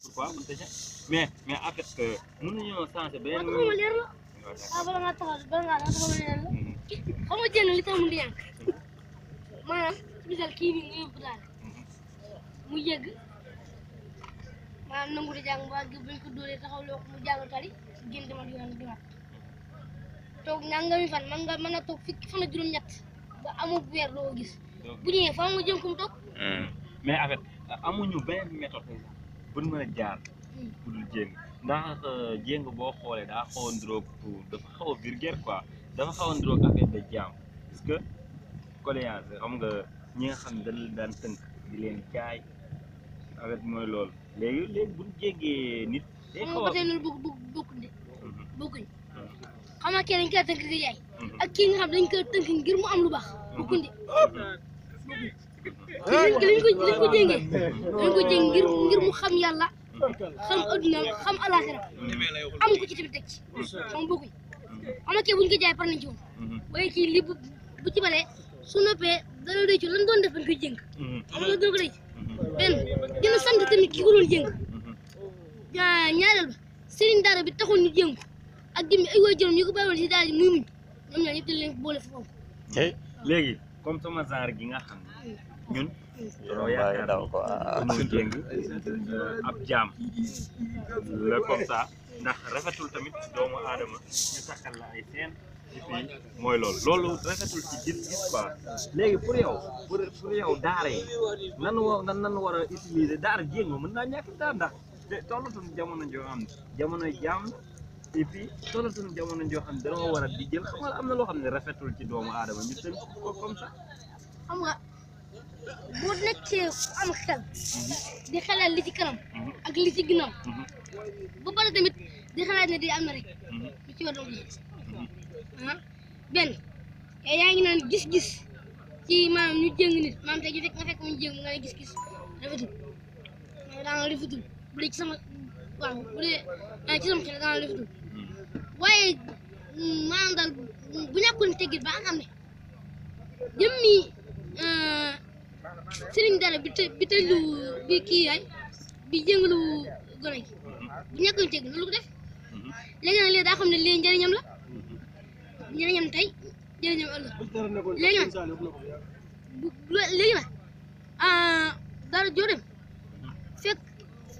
pourquoi mais en fait mënuñoo changer beneen. bala nga taxaw bala nga taxaw leer la xam nga jënd li tax mu di yànq maanaam ci misal kii nii nga yóbbu daal mu yëgg maanaam nangu di jàng ba buñ ko dóoree taxaw loo mu jàng tali génn demal yoon dimat toog nangami fan mën nga toog fukki fan ak juróom-ñett ba amul weer doo gis bu ñëwee fa nga jëm kum toog mais en fait amuñu benn méthode bu ñu mën a jaar bu dul jéng ndax jéng boo xoolee daa xaw a ndróog dafa xaw a vulgaire quoi dafa xaw a ndróog affaire de jaam parce que colléance xam nga ñi nga xam ne dañ daan tënk di leen jaay avec mooy loolu léegi bu ñu jéngee nit day xaw a ba tey loolu bokkuñ xam nga kii dañ koy tënk di jaay ak kii nga xam dañ koy tënk ngir mu am lu baax bokkuñ de liñ ko jéngee dañ ko jéng ngir mu xam yàlla xam adduna xam alaxira am ko ci tamit teg ci xam bokkuñ xam nga kii buñ ko jaay par nañ ci woon waaye kii li bu ci balee su noppee dana doy ci lan doon def bañ koy jéng xam nga dina ko doy ci benn dina sant tamit ki ko doon jéng ñaareel ba sëriñ daara bi taxul ñu jéng ak jëmmi ay waay jërëm ñu ko bàyyiwoon si daara ji muy muñ ñoom ñaar ñëpp dañ leen boole foofu léegi comme sama genre gi nga xam ne ñun dañoo yaakaar dañoo jéng ab jaam la comme ça ndax rafetul tamit doomu aadama ñu sakkal la ay seen et puis mooy loolu rafetul ci gis-gis quoi léegi pour yow daara yi nan war a utiliser daara jéng mën naa ñàkk daara ndax tollatuñ jamono joo xam ne jamonoy jaam et puis tollatuñ jamono joo xam ne dañoo war a di jël xam nga am na loo xam ne rafetul ci doomu aadama ñu tënk ko comme ça xam nga boo nekkee am xel di xalaat li ci kanam ak li ci ginnaaw ba pare tamit di xalaat ne di am na rek lu ci war doon benn yaa ngi naan gis-gis ci maanaam ñu jéng nit maanaam tey nga fekk mu jéng nga ne gis-gis rafetul daanga rafetul bu dee ci sama waaw bu dee ci sama xel daanga rafetul waaye maanaam daal bu ñàkkoon teggit ba nga xam ne jëmmi sëriñ dara bi tëjlu bi kii yaay bi jëngalu gone gi bu ñàkkoon tegg loolu ko def léegi nag léegi daa xam ne lii njëriñam la njëriñam tey njëriñam ëllëg léegi nag dara joo dem fekk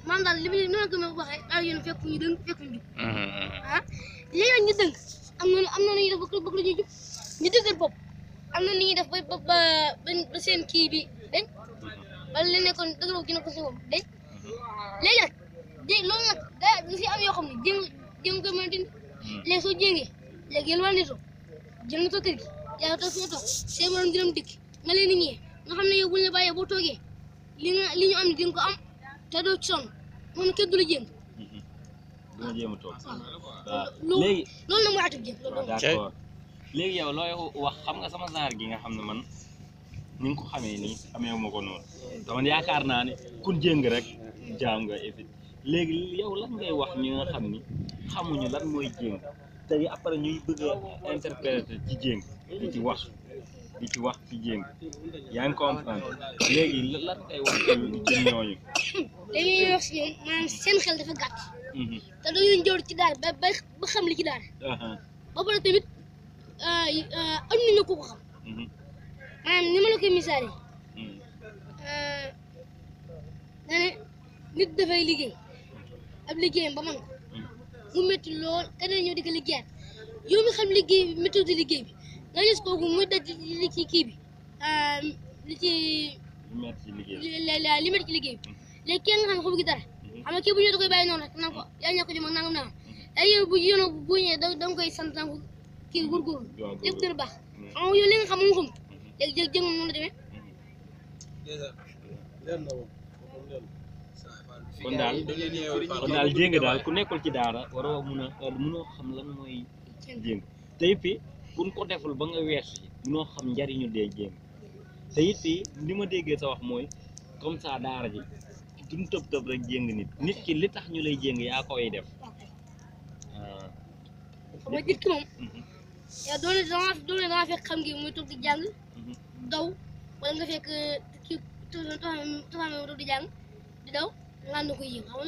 maanaam daal li ma ko waxee daal yéen fekk ñu dëng fekk ñu jub léegi nag ñu dëng am na ñuy def bëgg la ñuy jub ñu dëggal bopp am na ñuy def ba seen kii bi dañ wala li nekkoon dëgg gi na ko si moom dañ léegi nag loolu nag da si am yoo xam ne jéem ko mën a dindi léegi soo jéngee léegi yéen waa nitoo jël na toog kër gi yaa toog fi nga toog seen morom dina dikk nga leen di ñëwee nga xam ne yow buñ la bàyyee boo toogee li ñu am ne di nga ko am te doo ci sonn moom kenn du la jéem dina jéem a toog léegi loolu nag mooy atub jéem d'accord léegi yow looy wax xam nga sama genre gi nga xam ne man ni nga ko xamee nii xamee wu ma ko noonu dama yaakaar naa ne ku jéng rek jaam nga effet léegi yow lan ngay wax ñi nga xam ni xamuñu lan mooy jéng tey après ñuy bëgg a interpréter ci jéng di ci wax ci jéng yaa ngi comprendre léegi lan ngay wax ci ñooñu léegi ñuy wax si ñoom maanaam seen xel dafa gàtt te dañuy njoor ci daal ba xam li ci daal ba pare tamit am nañu ko xam maanaam ni ma la koy misaal yi ne nit dafay liggéey ab liggéeyam ba man ko mu métti lool keneen ñëw di ko liggéeyaat yow mi xam liggéey bi méthode liggéey bi nga gis kooku muy daj li ci kii bi li métti ci liggéey bi léegi kenn nga xam ne xamu gi dara xam nga kii bu ñëw da koy bàyyi noonu rek naan ko yaa ñàkk jom ak nangam ay yow bu ñëwee da nga koy sant naan ko kii góorgóorlu lépp dina baax xam nga yow li nga xam moom xam léegi jëg moom noonu la demee kon daal jéng daal ku nekkul ci daara waroo mënoo xam lan mooy jéng te it fi buñ ko deful ba nga weesu yi mënoo xam njariñu dee jéng te it fi li ma déggee sa wax mooy comme ça daara ji duñ tëb rek jéng nit ki li tax ñu lay jéng yaa koy def xam nga nit ki moom yow doole danga fekk xam ngi muy toog di jàng daw wala nga fekk kii toog di jàng di daw nga na ko yéeg xam nga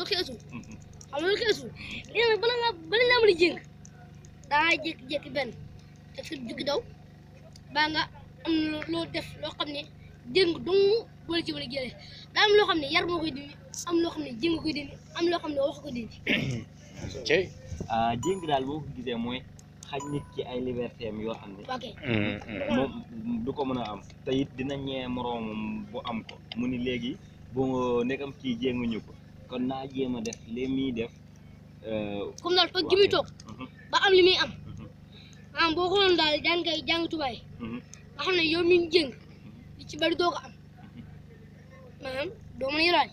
lu xeesul léegi nag bala nga mën a jéng dangaa jékki-jékki benn teg sa jukki daw baa nga am loo def loo xam ne jéng dong boole ci wala jëlee daa am loo xam ne yar moo koy dindi am loo xam ne jéng koy dindi am loo xam ne wax ko dindi jéng daal boo ko gisee mooy xaj nit ci ay liberté am yoo xam ne moom du ko mën a am te it dina ñee moroomam bu am ko mu ni léegi bu nekkam kii jénguñu ko kon naa jéem a def li muy def comme daal toog gi muy toog ba am li muy am maanaam boo xooloon daal jàng tubaay nga xam ne yow mi jéng li ci bari doo ko am maanaam doo mën a yoraale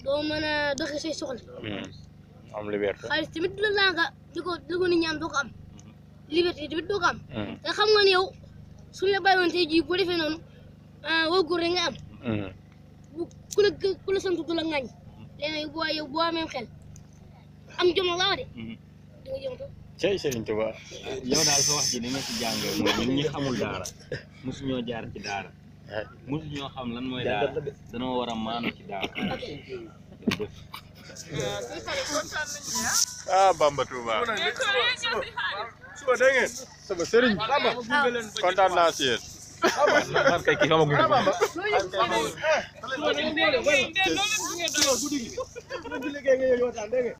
doo mën a doxee say soxla am liberté xaalis tamit du la laanga di ko nit ñi am doo ko am liberté tamit doo ko am te xam nga ne yow suñu la bàyyiwoon tey jii boo defee noonu woo góor rek nga am ku la sant du la ŋañ léegi yow boo amee xel am jom la laa de da nga jom to cey Serigne Touba yow daal sa wax ji ni nga ci jàngee mooy ñun ñi xamul daara mosuñoo jaar ci daara mosuñoo xam lan mooy daara danoo war a maanu ci daara Bamba Touba suba dégg ngeen sama Serigne kontaan naa si yéen man kay kii xamaguñ